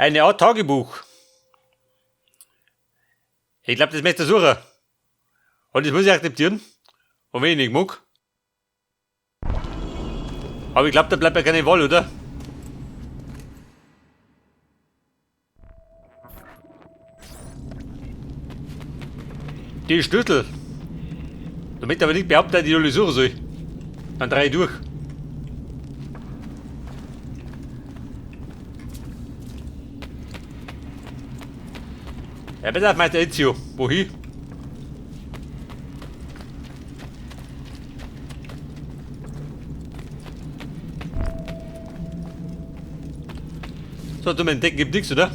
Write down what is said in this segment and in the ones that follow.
Eine Art Tagebuch. Ich glaube, das möchte ich suchen. Und das muss ich akzeptieren. Und wenn ich nicht mag. Aber ich glaube, da bleibt ja keine Wahl, oder? Die Schlüssel. Du möchtest aber nicht behaupten, dass ich die alle suchen soll. Dann dreh ich durch. Ja, bitte auf Meister Ezio. Wohin? So, zum Entdecken gibt nichts, oder?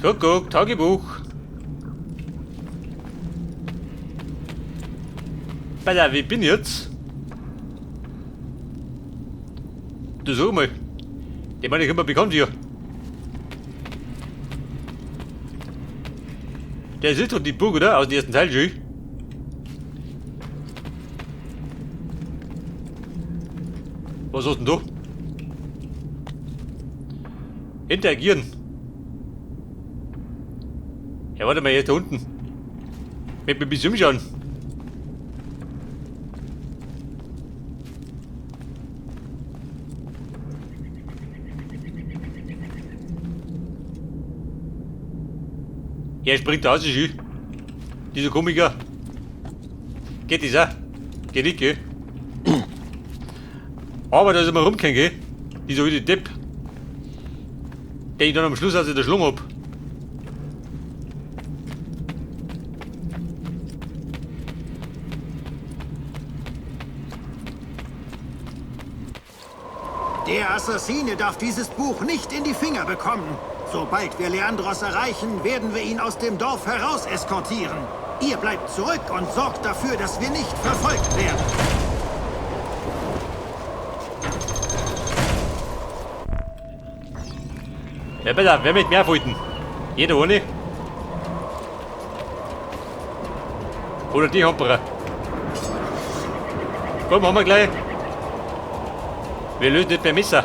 Kuckuck, Tagebuch. Alter, wie bin ich jetzt? Du sag mal. Den meine ich immer bekannt hier. Der ist doch die Burg, oder? Aus dem ersten Teil schon. Was hast denn du? Interagieren. Ja, warte mal, jetzt da unten. Mit mir ein bisschen umschauen. Er springt da raus, schön. Dieser Komiker. Geht das auch? Geht nicht, gell? Aber da ist immer rumgehen, gell? Dieser alte Depp. Den ich dann am Schluss aus der Schlung hab. Der Assassine darf dieses Buch nicht in die Finger bekommen. Sobald wir Leandros erreichen, werden wir ihn aus dem Dorf heraus eskortieren. Ihr bleibt zurück und sorgt dafür, dass wir nicht verfolgt werden. Ja, bitte, wer mit mehr wollten? Jeder ohne? Oder die Hamperer. Komm, haben wir gleich. Wir lösen nicht mehr Messer.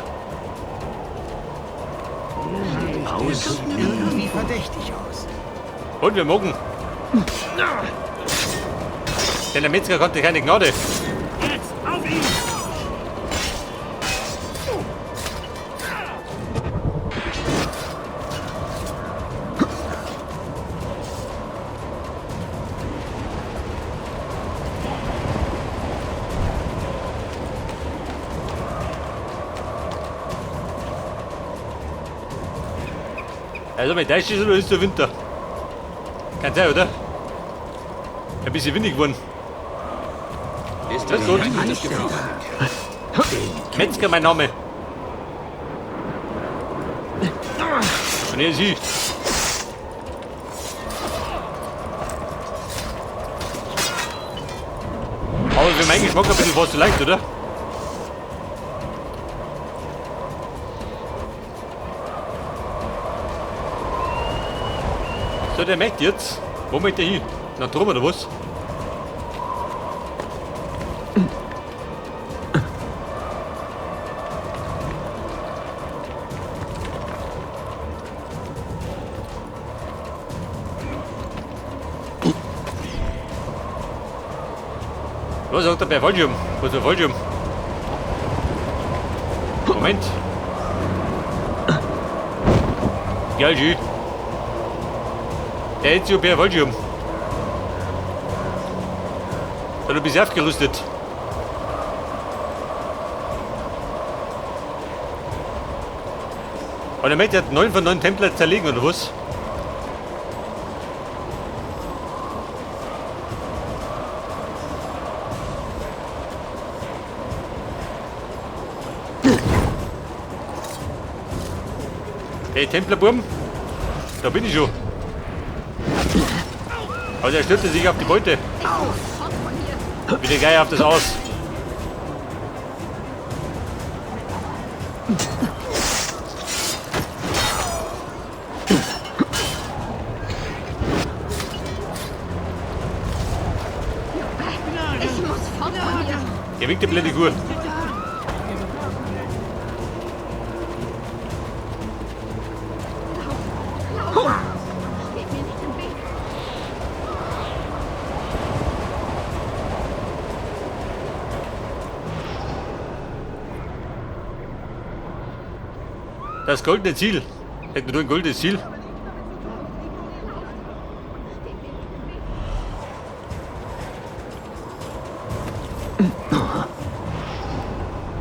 Aus. Irgendwie verdächtig aus. Und wir mogen. Denn der Metzger konnte keine Gnade. Jetzt auf ihn! Also mit Deutsch ist oder ist der Winter? Kann sein, oder? Ein bisschen windig geworden. Ist Das ist gut. Metzger, mein Name. Und hier ist sie. Aber für meinen Geschmack ein bisschen fast zu leicht, oder? So, der merkt jetzt. Wo möchte der hin? Nach drüben oder was? Was sagt der bei Fallschirm? Was ist der Fallschirm? Moment. Geil, schön. Der Ezio per Fallschirm. Da du bist aufgerüstet. Und der möchte hat 9 von 9 Templer zerlegen, oder was? Hey Templerburm, da bin ich schon. Also er stürzte sich auf die Beute. Wieder geil auf das Aus. Geh weg, die blöde Kuh. Steht mir nicht im Weg. Das goldene Ziel. Hätten wir nur ein goldenes Ziel.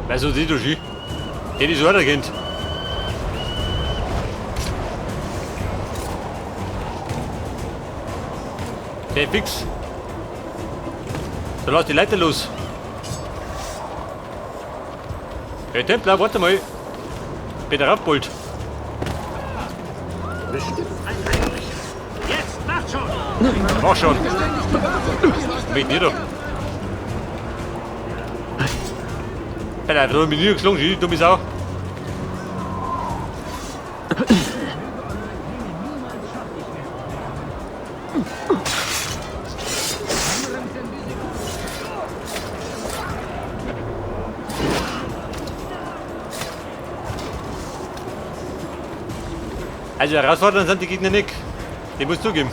Weißt du, die du Ski? Hätte ich so weitergehend. Okay, fix. So, lass die Leiter los. Hey Templer, warte mal. Peter Raffbold. Bestimmt ein Einbrecher. Jetzt, macht schon! Mach schon. Mit dir doch. Alter, einfach nur mit mir geschlagen, die dumme Sau. Also herausfordernd sind die Gegner nicht. Ich muss zugeben.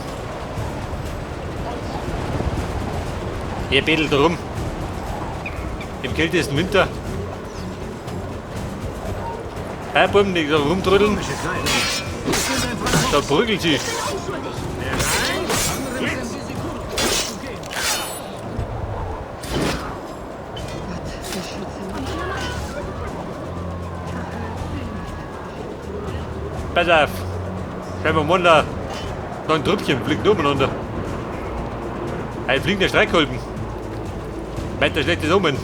Er bedelt rum. Im kältesten Winter. Hey, Buben, die da rumtrödeln. Da prügelt sie. Pass auf. Schau mal, da noch ein Trüppchen fliegt umeinander. Ein fliegender Streitkolben. Meint der schlechtes Omen.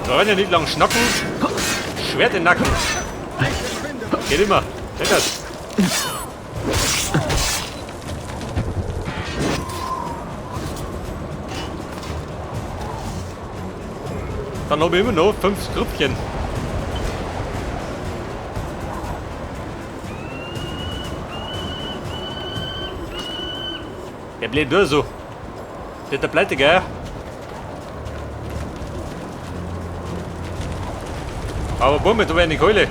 Da wollen ja nicht lang schnacken. Schwert in den Nacken. Geht immer. Geht das. Dann habe ich immer noch 5 Grüppchen. Der bleibt nur so. Der hat der Pleite, gell? Aber bumm, da wäre eine Keule.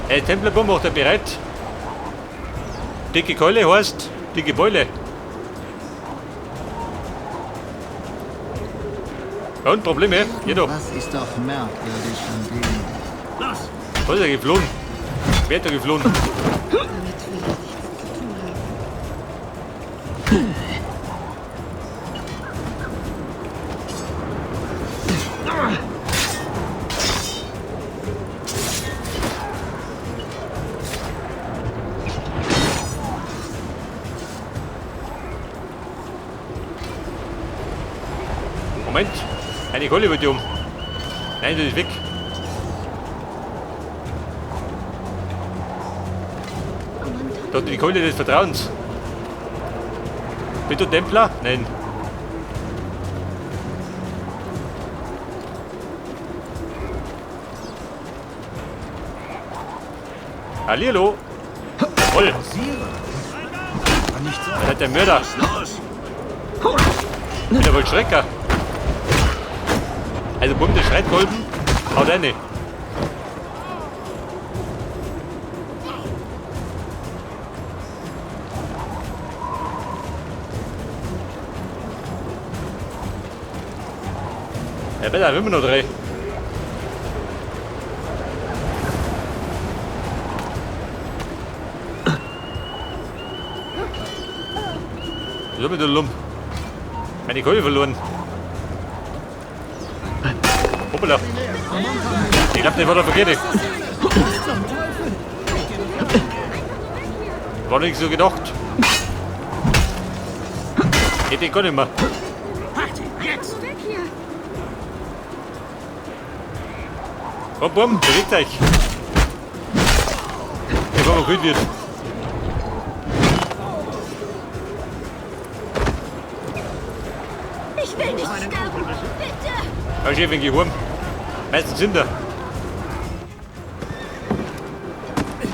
Hey, Templerbumm macht er bereit. Dicke Keule heißt dicke Beule. Und Probleme? Hier doch. Was ist doch merkwürdig an dem? Los! Wo ist er geflohen? Wer ist da geflohen? Damit will ich nichts zu tun haben. Moment, eine Keule wird die um. Nein, das ist weg. Da hat die Keule des Vertrauens. Bist du Templer? Nein. Hallihallo. Voll. Das hat der Mörder. Der Vollstrecker. Also bumm, der Schreitkolben. Haut rein. Ja, besser, immer noch 3. So mit der Lump. Meine Keule verloren. Hoppala. Ich glaub, der war der Verkehrte. War nicht so gedacht. Geht den gar nicht mehr. Jetzt! Weg hier! Komm, bumm, bewegt euch. bevor man gekillt wird. Ich will nicht sterben. Bitte! Ja, Chef, wenn ich heim. Meistens sind da.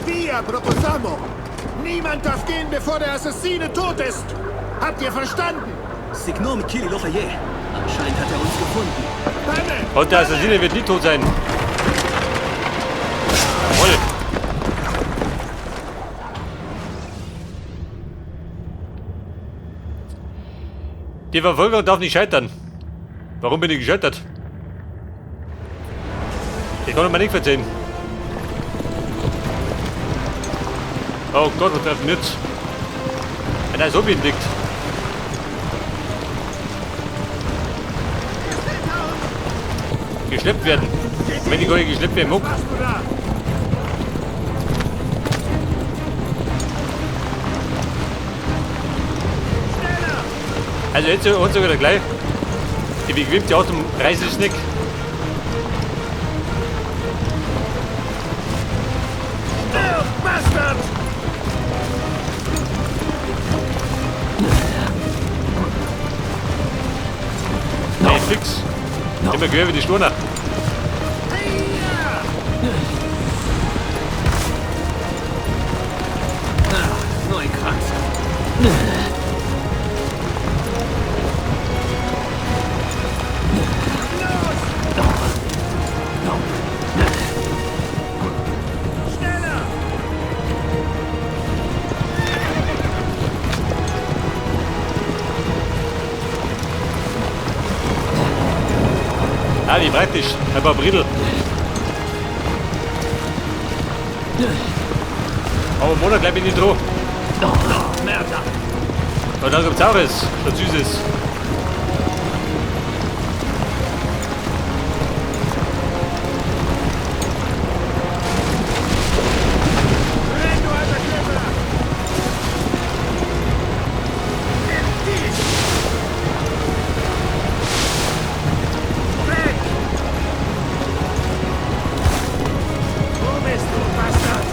Via, Proposamo! Niemand darf gehen, bevor der Assassine tot ist! Habt ihr verstanden? Signom Kili Lochaye. Anscheinend hat er uns gefunden. Panne! Und der Assassine wird nie tot sein. Jawohl. Die Verfolgung darf nicht scheitern. Warum bin ich gescheitert? Ich konnte mir nicht verzeihen. Oh Gott, was trifft jetzt? Wenn er so liegt. Geschleppt werden. Wenn ich gar nicht geschleppt werden mag. Also jetzt und sogar gleich. Die bequemte Art zum Reiseschnick. Stirb, Bastard! Nee, fix. Immer quer wie die Sturner. Neukranz. Ah, wie praktisch. Ein paar Brittel. Aber Mona gleich bin ich dran. Und dann gibt's auch was Süßes. Renn, du alter Käfer! Weg! Wo bist du, Bastard?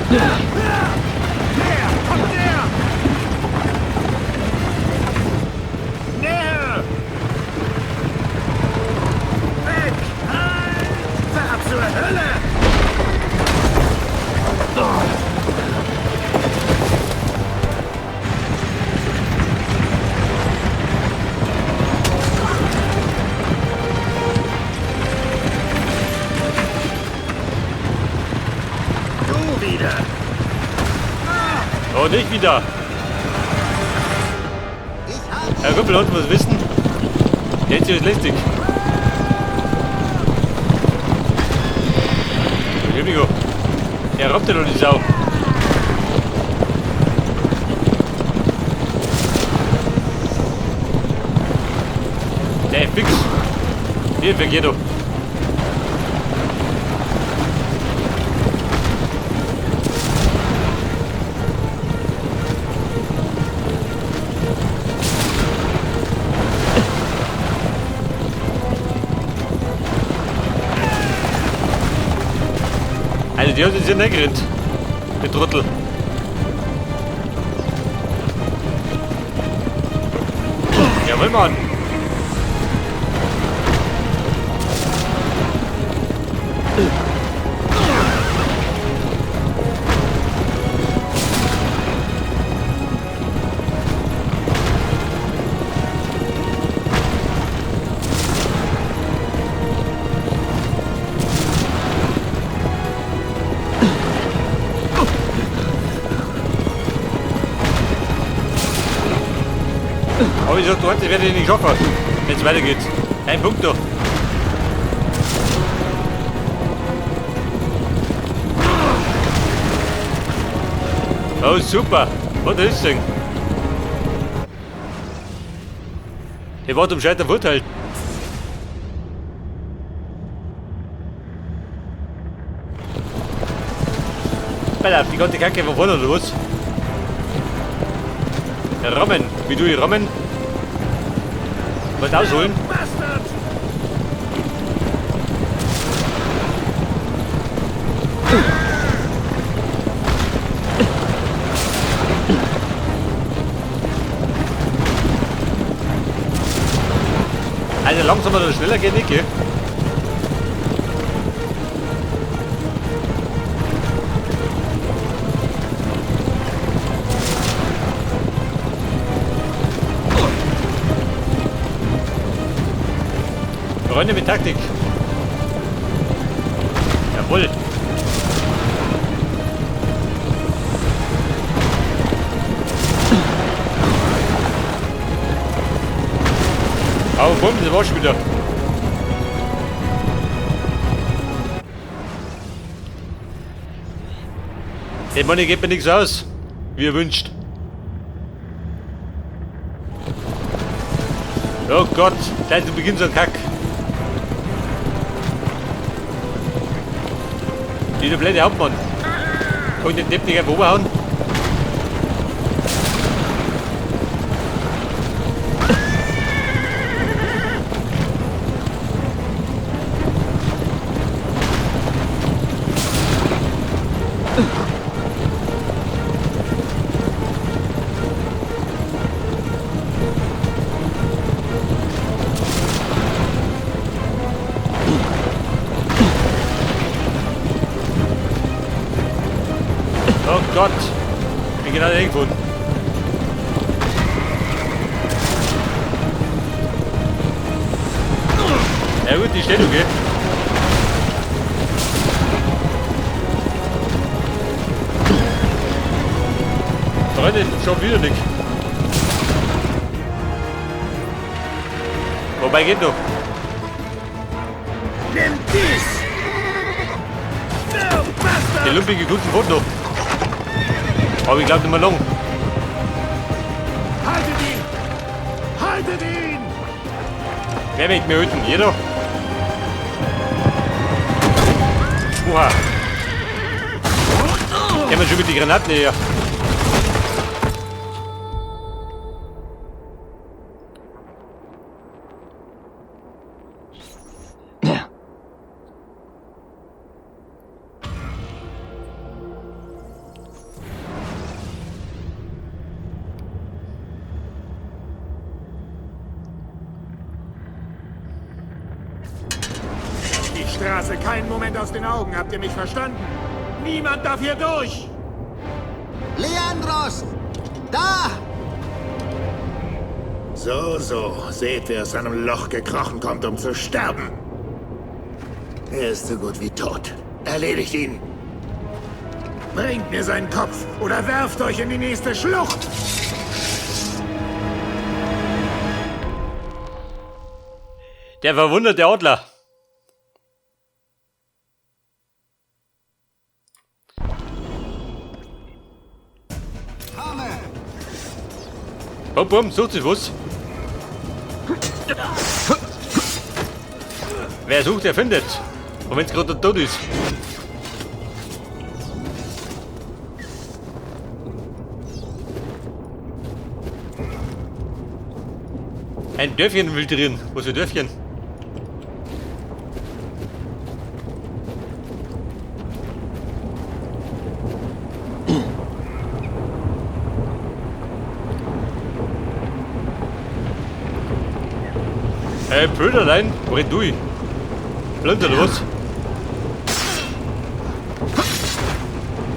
Näher! Kommt näher! Näher! Weg! Halt! Fahr zur Hölle! Du wieder! Oh, nicht wieder. Herr Rüppel, und muss wissen, jetzt ist lästig. Entschuldigung. Er robbt ja noch die Sau. Der fix. Hier, weg hier doch. Also die hat uns hier nicht gerannt. Der Trottel. Jawohl, Mann. Aber ich sag, du das werde ich nicht schaffen, wenn es weitergeht. Ein Punkt noch. Oh, super. Was ist denn? Ich war zum Scheitern verurteilt. Alter, die ganze Kacke von vorne oder was? Rammen. Wie du ich rammen? Wollt ausholen? Also langsamer oder schneller geht nicht, gell? Freunde mit Taktik. Jawohl. Aber bumm, das war schon wieder. Hey Mann, geht mir nichts aus. Wie ihr wünscht. Oh Gott, gleich zu Beginn so ein Kack. Dieser blöde Hauptmann. Kann ich den Depp nicht einfach umhauen? Oh Gott, ich bin genau irgendwo. Ja gut, die Stellung, gell? Freunde, schon wieder nicht. Wobei geht noch. Nimm dies! Die lumpige guten Wort noch. Aber ich glaube nicht mehr lang. Haltet ihn! Haltet ihn! Wer möchte mir hüten? Jeder? Oha! Gehen wir schon mit den Granaten her. Die Straße keinen Moment aus den Augen, habt ihr mich verstanden? Niemand darf hier durch! Leandros! Da! So, so. Seht, wer aus seinem Loch gekrochen kommt, um zu sterben. Er ist so gut wie tot. Erledigt ihn. Bringt mir seinen Kopf oder werft euch in die nächste Schlucht! Der verwunderte Adler. Bum, bum, sucht sich was. Wer sucht, der findet. Und wenn's gerade tot ist. Ein Dörfchen filtrieren. Wo ist ein Dörfchen? Hey, Brüderlein, wo rennt du? Blind oder was?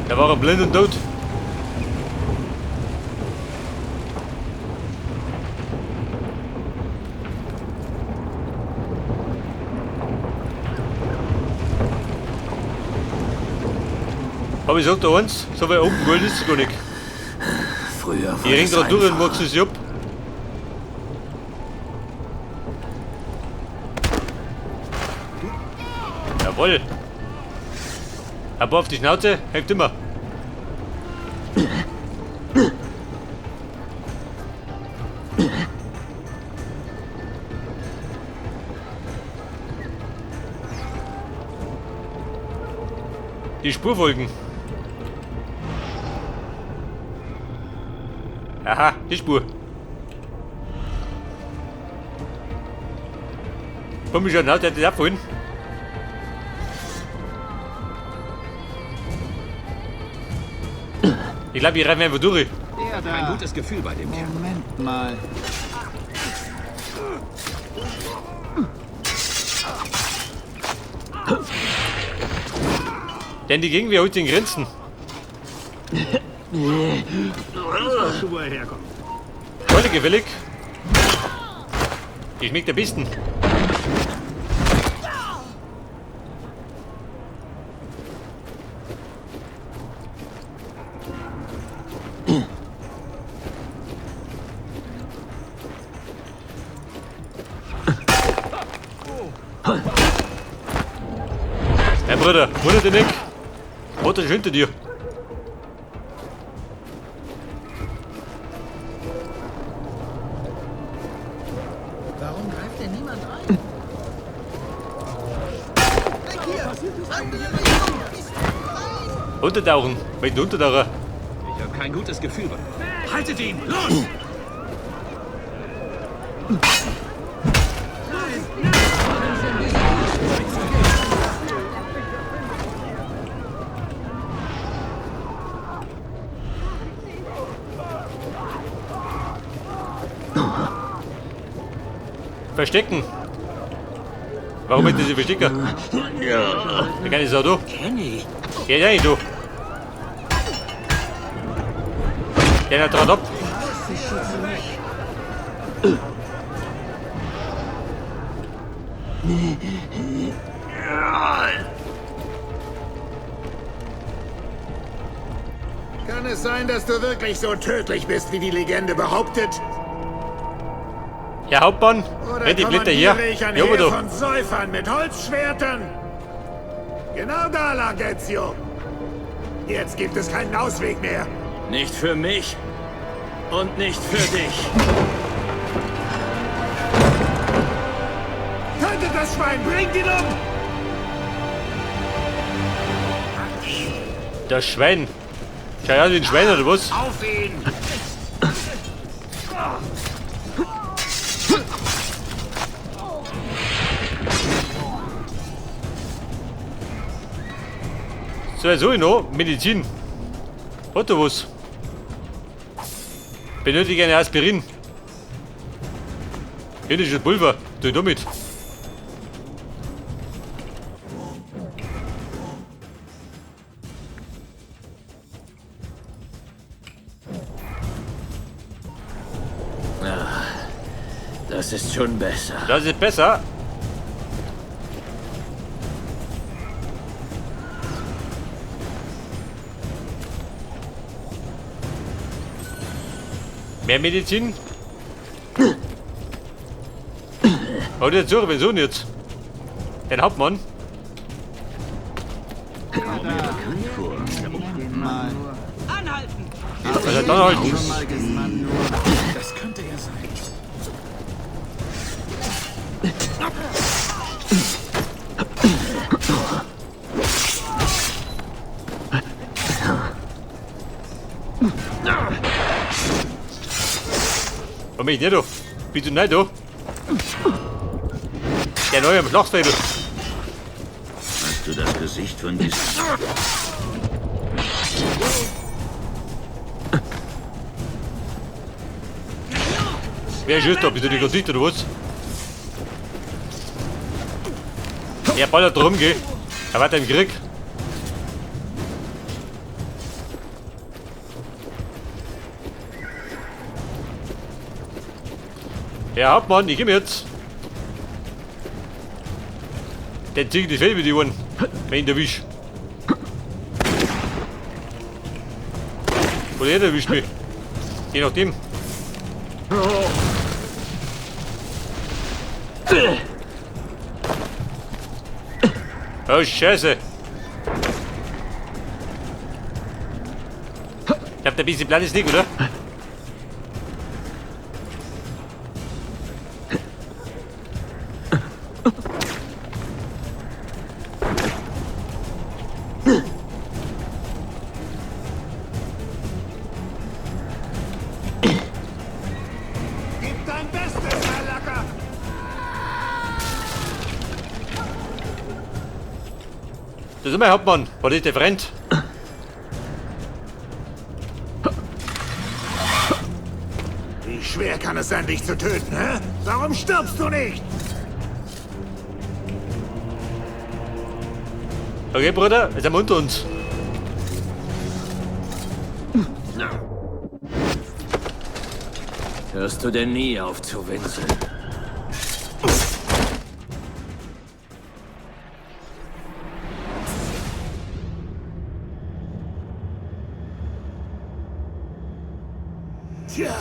Da war er blind und tot. Aber ich sag da eins, so weit oben World ist es gar nicht. Früher war Ich renn es grad durch und einfacher. mach's es ab. Jawohl. Ein paar auf die Schnauze, hilft immer. Die Spur folgen. Aha, die Spur. Komm ich schon, der hat das auch vorhin. Ich glaube, ich reife einfach durch. Der da. Kein gutes Gefühl bei dem Kerl. Moment mal. Denn die gegen wir heute in Grenzen. Weißt du, wo er herkommt? Voll gefällig. Die schmeckt am besten. Hey Bruder, wundert dich nicht. Mutter ist hinter dir. Warum greift denn niemand ein? Weg hier! Andere Richtung! Ist frei! Untertauchen. Welchen Untertaucher? Ich habe kein gutes Gefühl bei. Haltet ihn! Los! Verstecken. Warum hätte sie verstecken? Da kann ich so du. Kenny! Ja, ja, du. Der hat dran ab. Kann es sein, dass du wirklich so tödlich bist, wie die Legende behauptet? Herr Hauptmann, Oder renn die Blätter her. kommandiere ich ein Ja, Heer du. von Säufern mit Holzschwertern? Genau da lag Ezio. Jetzt gibt es keinen Ausweg mehr. Nicht für mich und nicht für dich. Tötet das Schwein! Bringt ihn um! Das Schwein. Schau ja, wie ein Schwein oder was? Auf ihn! So, jetzt hol ich noch Medizin. Hat er was? Benötige eine Aspirin. Hier ist das Pulver. Tu ich damit. Das ist schon besser. Das ist besser. Mehr Medizin? Oh, der Zürich, wieso denn jetzt? Den Hauptmann? Mal. Also dann halt. Schon mal gesehen. Das könnte er sein. Warum bin ich nicht da? Bist du nicht da? Der neue am Schlachtfeld. Hast du das Gesicht von diesem... Wer schießt da? Bist du nicht ganz dicht oder was? Er ballert drum, gell? Er war im Krieg. Herr Hauptmann, ich geh mir jetzt. Der zieht die Fell mit die Ohren, wenn ich ihn erwisch. Oder er erwischt mich. Je nachdem. Oh, Scheiße. Ich hab da ein bisschen Plan ist nicht, oder? Gib dein Bestes, Herr Lacker! Das ist mein Hauptmann. War das der Freund? Wie schwer kann es sein, dich zu töten, hä? Warum stirbst du nicht? Okay, Bruder, jetzt sind wir unter uns. Hörst du denn nie auf zu winseln? Tja,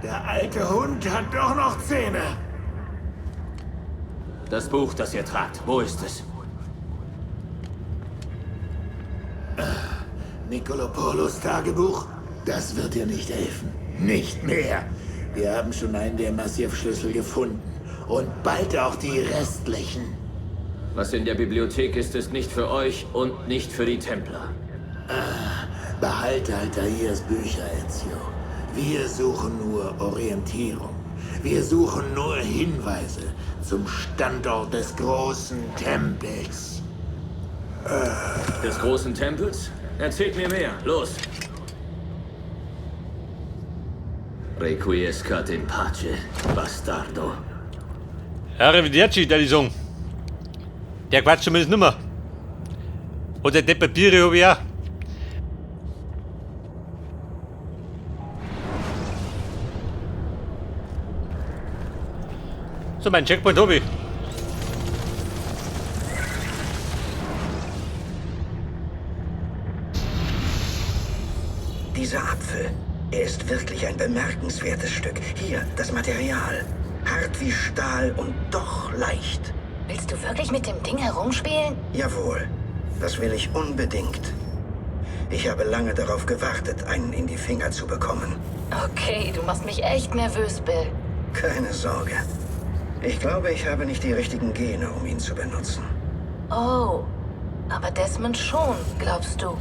der alte Hund hat doch noch Zähne. Das Buch, das ihr tragt, wo ist es? Nicolopoulos Tagebuch? Das wird dir nicht helfen. Nicht mehr. Wir haben schon einen der Massivschlüssel gefunden. Und bald auch die restlichen. Was in der Bibliothek ist, ist nicht für euch und nicht für die Templer. Behalte Altairs Bücher, Ezio. Wir suchen nur Orientierung. Wir suchen nur Hinweise zum Standort des großen Tempels. Des großen Tempels? Erzählt mir mehr. Los! Requiescat in pace, bastardo. Arrivederci, der die Song. Der quatscht zumindest nimmer. Und der Papiere hab ich auch. So, mein Checkpoint hab ich. Dieser Apfel, er ist wirklich ein bemerkenswertes Stück. Hier, das Material. Hart wie Stahl und doch leicht. Willst du wirklich mit dem Ding herumspielen? Jawohl, das will ich unbedingt. Ich habe lange darauf gewartet, einen in die Finger zu bekommen. Okay, du machst mich echt nervös, Bill. Keine Sorge. Ich glaube, ich habe nicht die richtigen Gene, um ihn zu benutzen. Oh, aber Desmond schon, glaubst du?